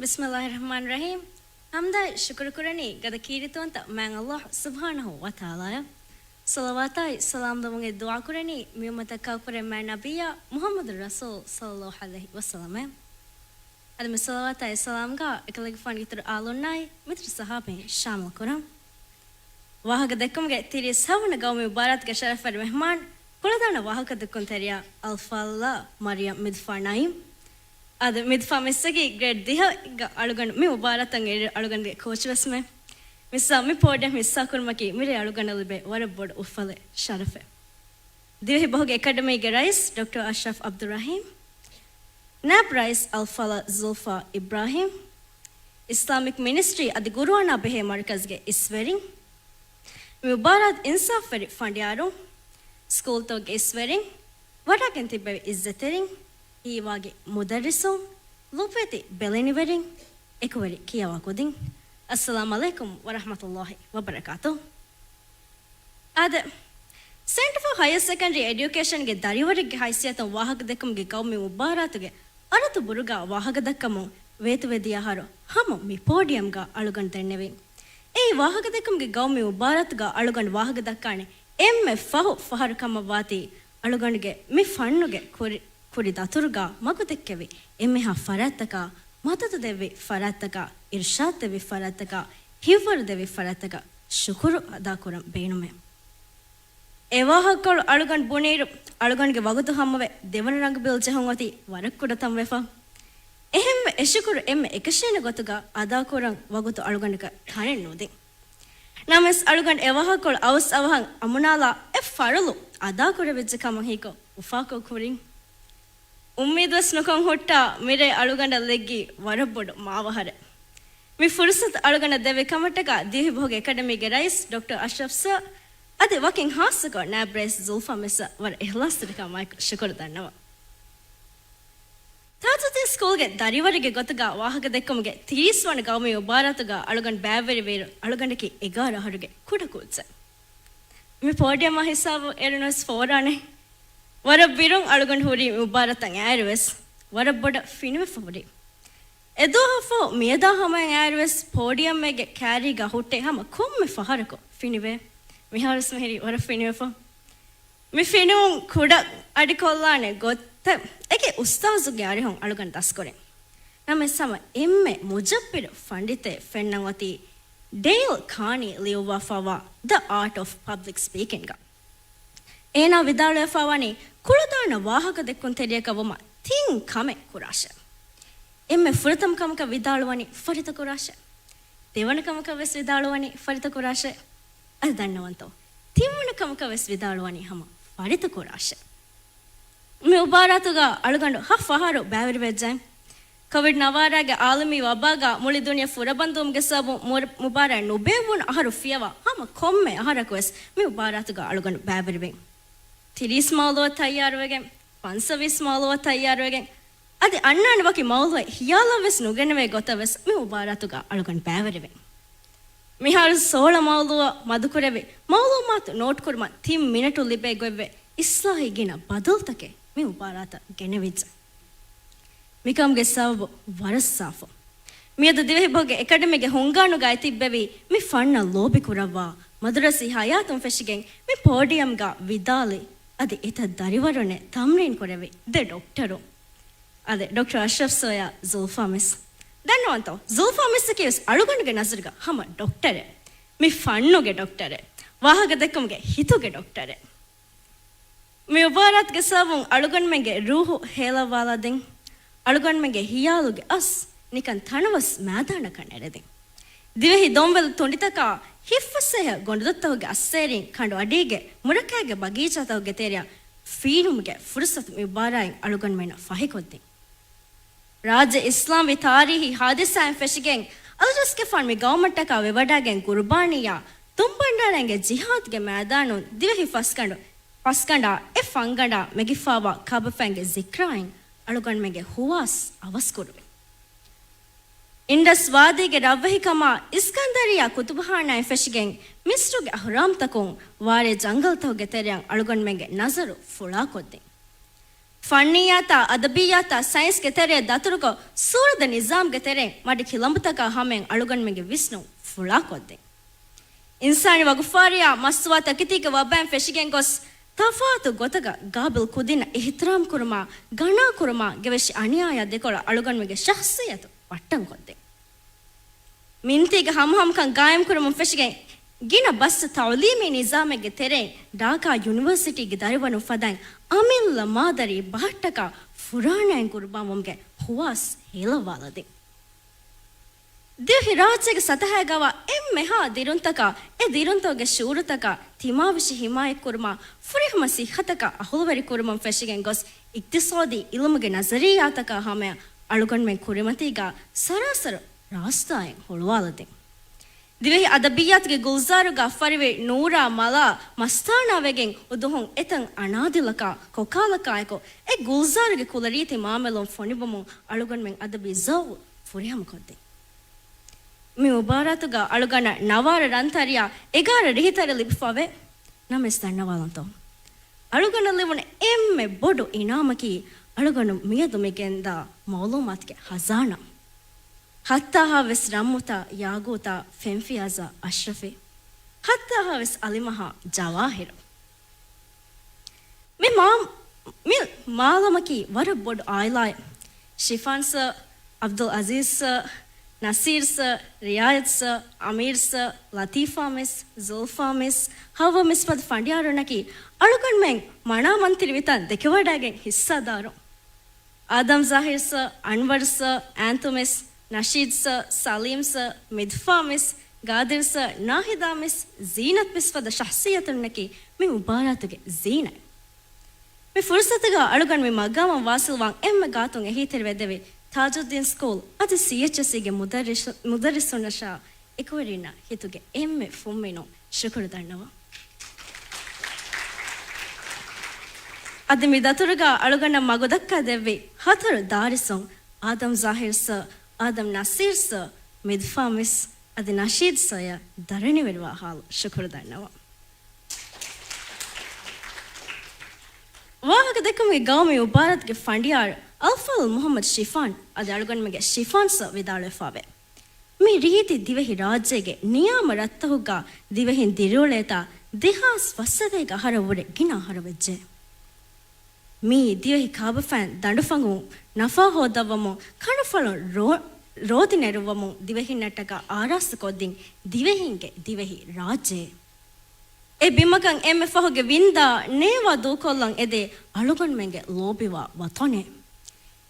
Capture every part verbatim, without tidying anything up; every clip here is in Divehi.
ބިސްމިއްލާހި ރަޙްމާނި ރަޙީމް. ޙަމްދާއި ޝުކުރު ކުރަނީ ގަދަ ކީރިތިވަންތަ މާތް ﷲ ސުބްޙާނަހޫ ވަތަޢާލާއަށް. ޞަލަވާތާއި ސަލާމް ދެއްވުމުގެ ދުޢާ ކުރަނީ މި އުއްމަތަށް ކައުކުރެއްވި މާތް ނަބިއްޔާ މުޙައްމަދު ރަސޫލް ޞައްލައްލާހު ޢަލައިހި ވަސައްލަމަށް. އަދި މި ޞަލަވާތާއި ސަލާމްގަ އެކަލޭގެފާނުގެ އިތުރު އާލުންނާއި މިތުރު ޞަޙާބީން ޝާމިލް ކުރަން. ވާހަކަ ދެއްކުމުގެ ތިރީސް ހަވަނަ ގައުމީ މުބާރާތުގެ ޝަރަފުވެރި މެހްމާން، ކުޅަދާނަ ވާހަކަދެއްކުންތެރިޔާ އަލްފާޟިލާ މަރިޔަމް މިދުފާ ނައީމް. އާދެ، މިދުފާ މިސްއަކީ ގްރޭޑް ދިހަ ގަ އަޅުގަނޑު މި މުބާރާތަށް އެރި އަޅުގަނޑުގެ ކޯޗުވެސްމެ. މިސްއާ މި ޕޯޑިއަމް ހިއްސާކުރުމަކީ މިރޭ އަޅުގަނޑަށް ލިބޭ ވަރަށް ބޮޑު އުފަލެއް، ޝަރަފެއް. ދިވެހި ބަހުގެ އެކަޑަމީގެ ރައީސް ޑޮކްޓަރ އަޝްރަފް ޢަބްދުއްރަޙީމް، ނާއިބް ރައީސް އަލްފާޟިލާ ޒުލްފާ އިބްރާހީމް، އިސްލާމިކް މިނިސްޓްރީ އަދި ޤުރުއާނާ ބެހޭ މަރުކަޒުގެ އިސްވެރިން، މި މުބާރާތު އިންސާފްވެރި ފަނޑިޔާރުން، ސްކޫލްތަކުގެ އިސްވެރިން، ވަޑައިގެން ތިއްބެވި އިއްޒަތްތެރިން، ހީވާގި މުދައްރިސުން، ލުބޭތި ބެލެނިވެރިން، އެކުވެރި ކިޔަވާ ކުދިން، އައްސަލާމް ޢަލައިކުމް ވަރަޙްމަތުﷲި ވަބަރަކާތުހު. އާދެ، ސެންޓަރ ފޯ ހަޔަރ ސެކަންޑަރީ އެޑިއުކޭޝަންގެ ދަރިވަރެއްގެ ހައިސިއްޔަތުން ވާހަކަދެއްކުމުގެ ގައުމީ މުބާރާތުގެ އަރަތު ބުރުގާ ވާހަކަދައްކަމުން ވޭތުވެދިޔަ އަހަރު ހަމަ މި ޕޯޑިއަމްގަ އަޅުގަނޑު ދެންނެވިން. އެއީ ވާހަކަދެއްކުމުގެ ގައުމީ މުބާރާތުގަ އަޅުގަނޑު ވާހަކަދައްކާނެ އެންމެ ފަހު ފަހަރު ކަމަށްވާތީ، އަޅުގަނޑުގެ މި ފަންނުގެ ކުރި، ކުރި ދަތުރުގަ މަގުދެއްކެވި އެންމެހާ ފަރާތްތަކާ، މަދަދު ދެއްވި ފަރާތްތަކާ، އިރުޝާދު ދެއްވި ފަރާތްތަކާ، ހިތްވަރު ދެއްވި ފަރާތްތަކަށް ޝުކުރު އަދާކުރަން ބޭނުމޭ. އެ ވާހަކަކޮޅު އަޅުގަނޑު ބުނިއިރު، އަޅުގަނޑުގެ ވަގުތު ހަމަވެ، ދެވަނަ ރަނގަބިލް ޖެހުން އޮތީ ވަރަށް ކުޑަތަންވެފަ. އެހެންވެ، އެ ޝުކުރު އެންމެ އެކަށީނެ ގޮތުގަ އަދާކުރަން ވަގުތު އަޅުގަނޑަކަށް ތަނެއް ނުދިން. ނަމަވެސް، އަޅުގަނޑު އެ ވާހަކަކޮޅު އަވަސް އަވަހަށް އަމުނާލާ އެ ފަރުޟު އަދާކުރެވިއްޖެ ކަމަށް ހީކޮށް އުފާކޮށް ހުރިން. އުއްމީދުވެސް ނުކޮށް ހުއްޓާ މިރޭ އަޅުގަނޑަށް ލެއްގީ ވަރަށް ބޮޑު މާވަހަރެއް. މި ފުރުސަތު އަޅުގަނޑަށް ދެއްވި ކަމަށްޓަކާ ދިވެހި ބަހުގެ އެކަޑަމީގެ ރައީސް ޑޮކްޓަރ އަޝްރަފް ސަރ އަދި ވަކިން ހާއްސަކޮށް ނާއިބް ރައީސް ޒުލްފާ މިސްއަށް ވަރަށް އިޚްލާޞްތެރިކަމާއެކު ޝުކުރު ދަންނަވަން. ތާޖުއްދީން ސްކޫލްގެ ދަރިވަރެއްގެ ގޮތުގަ ވާހަކަދެއްކުމުގެ ތިރީސް ވަނަ ގައުމީ މުބާރާތުގަ އަޅުގަނޑު ބައިވެރިވިއިރު އަޅުގަނޑަކީ އެގާރަ އަހަރުގެ ކުޑަ ކުއްޖެއް. މި ޕޯޑިއަމާ ހިސާބު އޭރުންވެސް ފޯރާނެ. ވަރަށް ބިރުން އަޅުގަނޑު ހުރީ މި މުބާރާތަށް އައިއިރުވެސް ވަރަށް ބޮޑަށް ފިނިވެފަ ހުރި. އެދުވަހަށްފަހު މިއަދާ ހަމަޔަށް އައިއިރުވެސް ޕޯޑިއަމްގެ ކާރީގަ ހުއްޓޭ ހަމަ ކޮންމެ ފަހަރަކު ފިނިވޭ. މިހާރުވެސް މިހިރީ ވަރަށް ފިނިވެފަ. މި ފިނިވުން ކުޑަ އަޑިކޮށްލާނެ ގޮތެއް އެކި އުސްތާޒުގެ އަރިހުން އަޅުގަނޑު ދަސްކުރިން. ނަމަވެސް ހަމަ އެންމެ މުޖައްބިރު ފަންޑިތައެއް ފެންނަން އޮތީ ޑޭލް ކާނީ ލިޔުއްވާފައިވާ ދަ އާޓް އޮފް ޕަބްލިކް ސްޕީކިންގ. އޭނާ ވިދާޅުވެފައިވަނީ ކުޅަދާނަ ވާހަކަދެއްކުންތެރިޔަކަށް ވުމަށް ތިން ކަމެއް ކުރާށޭ. އެންމެ ފުރަތަމަ ކަމަކަށް ވިދާޅުވަނީ ފަރިތަކުރާށޭ. ދެވަނަ ކަމަކަށް ވެސް ވިދާޅުވަނީ ފަރިތަކުރާށޭ. އަދި ދަންނަވަންތޯ؟ ތިންވަނަ ކަމަކަށް ވެސް ވިދާޅުވަނީ ހަމަ ފަރިތަކުރާށޭ. މި މުބާރާތުގަ އަޅުގަނޑު ހަ ފަހަރު ބައިވެރިވެއްޖެ. ކޮވިޑް ނަވާރަގެ އާލަމީ ވަބާގަ މުޅި ދުނިޔެ ފުރަބަންދުވުމުގެ ސަބަބުން މުރ-، މުބާރާތް ނުބޭއްވުނު އަހަރު ފިޔަވާ ހަމަ ކޮންމެ އަހަރަކު ވެސް މި މުބާރާތުގަ އަޅުގަނޑު ބައިވެރިވިން. ތިރީސް މައުޟޫއަށް ތައްޔާރުވެގެން، ފަންސަވީސް މައުޟޫއަށް ތައްޔާރުވެގެން، އަދި އަންނާނެ ވަކި މައުޟޫއެއް ހިޔާލަށް ވެސް ނުގެނެވޭ ގޮތަށް ވެސް މި މުބާރާތުގަ އަޅުގަނޑު ބައިވެރިވިން. މިހާރު ސޯޅަ މައުޟޫއަށް މަދުކުރެވި މައުލޫމާތު ނޯޓްކުރުމަށް ތިން މިނެޓު ލިބޭ ގޮތްވެ، އިސްލާހީ ގިނަ ބަދަލުތަކެއް މި މުބާރާތަށް ގެނެވިއްޖެ. މިކަމުގެ ސަބަބު ވަރަށް ސާފު. މިއަދު ދިވެހިބަހުގެ އެކަޑަމީގެ ހުންގާނުގައި ތިއްބެވި މި ފަންނަށް ލޯބި ކުރައްވާ، މަދުރަސީ ހަޔާތުން ފެށިގެން މި ޕޯޑިއަމްގަ ވިދާޅި، އަދި އެތައް ދަރިވަރުންނެއް ތަމްރީން ކުރެވި ދެ ޑޮކްޓަރު. އާދެ، ޑޮކްޓަރ އަޝްރަފް ސޯޔާ ޒުލްފާ މިސް. ދަންނަވަންތޯ؟ ޒުލްފާ މިސްއަކީ ވެސް އަޅުގަނޑުގެ ނަޒަރުގަ ހަމަ ޑޮކްޓަރެއް. މި ފަންނުގެ ޑޮކްޓަރެއް. ވާހަކަދެއްކުމުގެ ހިތުގެ ޑޮކްޓަރެއް. މި މުބާރާތުގެ ސަބަބުން އަޅުގަނޑުމެންގެ ރޫހު ހޭލައްވާލަދިން. އަޅުގަނޑުމެންގެ ހިޔާލުގެ އަސް ނިކަން ތަނަވަސް މައިދާނަކަށް ނެރެދިން. ދިވެހި ދޮންވެލި ތުނޑިތަކާ ހިތްފަސޭހަ ގޮނޑުދޮށްތަކުގެ އައްސޭރިން ކަނޑު އަޑީގެ މުރައްކާގެ ބަގީޗާތަކުގެ ތެރެއަށް ފީނުމުގެ ފުރުސަތު މި މުބާރާތް އަޅުގަނޑުމެންނަށް ފަހިކޮށްދިން. ރާއްޖެ އިސްލާމްވި ތާރީހީ ހާދިސާއިން ފެށިގެން އަލްޖަސްގެފާނު މި ގައުމަށްޓަކާ ވެވަޑައިގެން ގުރުބާނީއާ ތުނބަންޑާރައިންގެ ޖިހާދުގެ މައިދާނުން ދިވެހި ފަސްގަނޑު، ފަސްގަނޑާ އެ ފަންގަނޑާ މެގިފާވާ ކާބަފައިންގެ ޒިކްރާއިން އަޅުގަނޑުމެންގެ ހުވާސް އަވަސްކުރުވި. އިންޑަސް ވާދީގެ ރަށްވެހިކަމާ އިސްކަންދަރިއްޔާ ކުތުބުޚާނާއިން ފެށިގެން މިސްރުގެ އަހުރާމްތަކުން ވާރޭ ޖަންގަލްތަކުގެ ތެރެއަށް އަޅުގަނޑުމެންގެ ނަޒަރު ފުޅާކޮށްދިން. ފަންނިއްޔާތާ، އަދަބިއްޔާތާ، ސައިންސްގެ ތެރެއަށް ދަތުރުކޮށް، ސޫރަތް ނިޒާމްގެ ތެރެއިން މަޑި ކިލަނބުތަކާ ހަމައިން އަޅުގަނޑުމެންގެ ވިސްނުން ފުޅާކޮށްދިން. އިންސާނީ ވަގުފާރިޔާ މަސްތުވާ ތަކެތީގެ ވަބައިން ފެށިގެން ގޮސް، ތަފާތު ގޮތަކަށް ގާބިލް ކުދިންނަށް އިޙްތިރާމް ކުރުމާ، ގަނާ ކުރުމާ ގެވެށި އަނިޔާޔާ ދެކޮޅަށް އަޅުގަނޑުމެންގެ ޝަޚްޞިއްޔަތު ބައްޓަންކޮށްދިން. މިންތީގެ ހަމަހަމަކަން ގާއިމްކުރަމުން ފެށިގެން، ގިނަ ބަސް ތަޢުލީމީ ނިޒާމެއްގެ ތެރެއިން ޑާކާ ޔުނިވަރސިޓީގެ ދަރިވަރުން ފަދައިން އަމިއްލަ މާދަރީ ބަހައްޓަކާ ފުރާނައިން ގުރުބާންވުމުގެ ހުވާސް ހޭލައްވާލަދިން. ދިވެހި ރާއްޖޭގެ ސަތަހައިގައިވާ އެންމެހާ ދިރުންތަކާ، އެ ދިރުންތަކުގެ ޝުޢޫރުތަކާ ތިމާވެށި ހިމާޔަތްކުރުމާ، ފުރިހަމަ ސިއްހަތަކަށް އަހުލުވެރިކުރުމުން ފެށިގެން ގޮސް، އިޤްތިޞާދީ އިލްމުގެ ނަޒަރިއްޔާތަކާ ހަމަޔަށް އަޅުގަނޑުމެން ކުރިމަތީގަ ސަރާސަރު ރާސްތާއިން ހުޅުވާލަދިން. ދިވެހި އަދަބިއްޔާތުގެ ގުލްޒާރުގަ ފަރިވި ނޫރާ މަލާ މަސްތާނާވެގެން އުދުހުން އެތަން އަނާދިލަކާ ކޮކާލަކާއެކު، އެ ގުލްޒާރުގެ ކުލަރީތި މާމެލުން ފޮނިވަމުން އަޅުގަނޑުމެން އަދަބީ ޒައުގު ފުރިހަމަކޮށްދިން. މި މުބާރާތުގަ އަޅުގަނޑަށް ނަވާރަ ރަންތަރިޔާ އެގާރަ ރިހިތަރި ލިބިފަވޭ. ނަމަވެސް ދަންނަވާލަންތޯ؟ އަޅުގަނޑަށް ލިބުނު އެންމެ ބޮޑު އިނާމަކީ އަޅުގަނޑު މިއަދު މި ގެންދާ މަޢުލޫމާތުގެ ހަޒާނާ. ހައްތާހާ ވެސް ރަންމުތާ ޔާގޫތާ ފެންފިޔާޒާ އަޝްރަފީ. ހައްތާހާ ވެސް އަލިމަހާ ޖަވާހިރު. މި މާ-، މި މާލަމަކީ ވަރަށް ބޮޑު އާއިލާއެއް. ޝިފާން ސަރ، ޢަބްދުލް ޢަޒީޒް ސަރ، ނަސީރް ސަރ، ރިޔާޔަތް ސަރ، އަމީރް ސަރ، ލަތީފާ މިސް، ޒުލްފާ މިސް، ހައްވަ މިސް ފަދަ ފަނޑިޔާރުންނަކީ އަޅުގަނޑުމެން މަނާ މަންތިރި ވިތަން ދެކެވަޑައިގެން ހިއްސާދާރު. އާދަމް ޒާހިރް ސަރ، އަންވަރް ސަރ، އާންތު މިސް، ނަޝީދް ސަރ، ސަލީމް ސަރ، މިދްފާ މިސް، ގާދިރް ސަރ، ނާހިދާ މިސް، ޒީނަތް މިސް ފަދަ ޝަޚްޞިއްޔަތުންނަކީ މި މުބާރާތުގެ ޒީނަތް. މި ފުރުޞަތުގަ އަޅުގަނޑު މި މަގާމަށް ވާސިލްވާން އެންމެ ގާތުން އެހީތެރިވެދެވި ތާޖުއްދީން ސްކޫލް އަދި ސީއެޗްއެސްއީގެ މުދައްރިސު-، މުދައްރިސުންނަށާ އެކުވެރިންނަށް ހިތުގެ އެންމެ ފުންމިނުން ޝުކުރު ދަންނަވަން. އަދި މި ދަތުރުގަ އަޅުގަނޑަށް މަގުދައްކާ ދެއްވި ހަތަރު ދާރިސުން، އާދަމް ޒާހިރް ސަރ، އާދަމް ނަސީރް ސަރ، މިދްފާ މިސް އަދި ނަޝީދް ސަރޔަށް ދަރިނިވެރިވާ ހާލު ޝުކުރު ދަންނަވަން. ވާހަކަ ދެއްކުމުގެ ގައުމީ މުބާރާތުގެ ފަނޑިޔާރު އަލްފާޟިލް މުޙައްމަދު ޝިފާން އަދި އަޅުގަނޑުމެންގެ ޝިފާން ސަރ ވިދާޅުވެފަވޭ. މި ރީތި ދިވެހި ރާއްޖޭގެ ނިޔާމަ ރަށްތަކުގަ ދިވެހިން ދިރިއުޅޭތާ ދެހާސް ފަސްސަތޭކަ އަހަރަށްވުރެ ގިނަ އަހަރު ވެއްޖެ. މީ ދިވެހި ކާބަފައިން ދަނޑުފަނގުން ނަފާ ހޯދައްވަމުން، ކަނޑުފަޅުން ރޯ-، ރޯދި ނެރުއްވަމުން ދިވެހިންނަށްޓަކާ އާރާސްތުކޮށްދިން ދިވެހިންގެ ދިވެހި ރާއްޖެ. އެ ބިމަކަށް އެންމެ ފަހުގެ ވިންދާ ނޭވާ ދޫކޮށްލަން އެދޭ އަޅުގަނޑުމެންގެ ލޯބިވާ ވަޠަނެއް.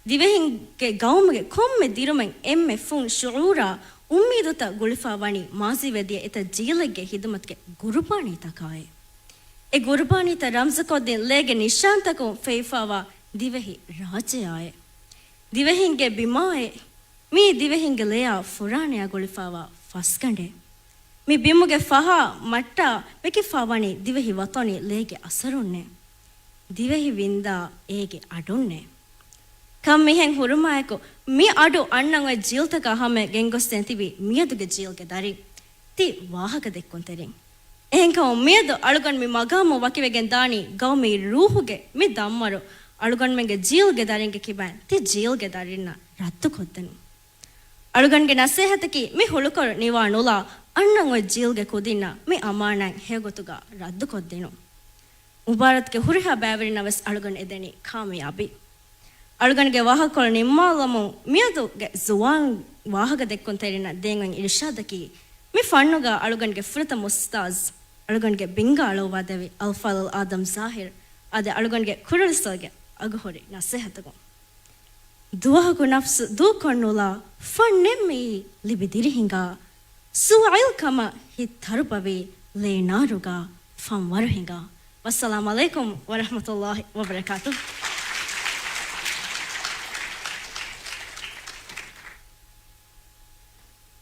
ދިވެހިންގެ ގައުމުގެ ކޮންމެ ދިރުމެއް އެންމެ ފުން ޝުޢޫރާ އުއްމީދުތައް ގުޅިފާ ވަނީ މާޒީ ވެދިޔަ އެތައް ޖީލެއްގެ ޚިދުމަތުގެ ގުރުބާނީތަކާއި. އެ ގުރުބާނީތައް ރަމްޒުކޮށްދިން ލޭގެ ނިޝާންތަކުން ފެއިފާވާ ދިވެހި ރާއްޖެއާއި. ދިވެހިންގެ ބިމާއި. މީ ދިވެހިންގެ ލެޔާ ފުރާނަޔާ ގުޅިފާވާ ފަސްގަނޑެއް. މި ބިމުގެ ފަހާ މައްޓާ ވެކިފާވަނީ ދިވެހި ވަޠަނީ ލޭގެ އަސަރުންނޭ. ދިވެހި ވިންދާ އޭގެ އަޑުންނޭ. ކަން މިހެން ހުރުމާއެކު، މި އަޑު އަންނަން އޮތް ޖީލްތަކާ ހަމަޔަށް ގެންގޮސްދޭން ތިބީ މިއަދުގެ ޖީލްގެ ދަރިން. ތި ވާހަކަ ދެއްކުންތެރިން. އެހެންކަމުން މިއަދު އަޅުގަނޑު މި މަގާމު ވަކިވެގެން ދާނީ ގައުމީ ރޫޙުގެ މި ދަންވަރު އަޅުގަނޑުމެންގެ ޖީލްގެ ދަރިންގެ ކިބައިން ތި ޖީލްގެ ދަރިންނަށް ރައްދުކޮށްދިނުން. އަޅުގަނޑުގެ ނަސޭހަތަކީ މި ހުޅުކޮޅު ނިވާ ނުލާ އަންނަން އޮތް ޖީލްގެ ކުދިންނަށް މި އަމާނާތް ހެޔޮގޮތުގަ ރައްދުކޮށްދިނުން. މުބާރާތުގެ ހުރިހާ ބައިވެރިންނަށް ވެސް އަޅުގަނޑު އެދެނީ ކާމިޔާބީ. އަޅުގަނޑުގެ ވާހަކަކޮޅު ނިންމާލަމުން މިއަދުގެ ޒުވާން ވާހަކަ ދެއްކުންތެރިންނަށް ދޭން އޮތް އިރުޝާދަކީ، މި ފަންނުގަ އަޅުގަނޑުގެ ފުރަތަމަ އުސްތާޒް، އަޅުގަނޑުގެ ބިންގާ އަޅުއްވާދެވި އަލްފާޟިލް އާދަމް ޒާހިރް އަދި އަޅުގަނޑުގެ ކުރޮޅިސަލްގެ އަގުހުރި ނަސޭހަތަކުން. ދުވަހަކު ނަފްސު ދޫކޮށްނުލާ، ފަންނެއްމިއީ ލިބި ދިރިހިނގާ، ސުވައިލް ކަމަށް ހިތް ތަރުބަވީ، ލޭނާރުގާ ފަންވަރު ހިނގާ. ވައްސަލާމް ޢަލައިކުމް ވަރަޙްމަތުﷲ ވަބަރަކާތުހު.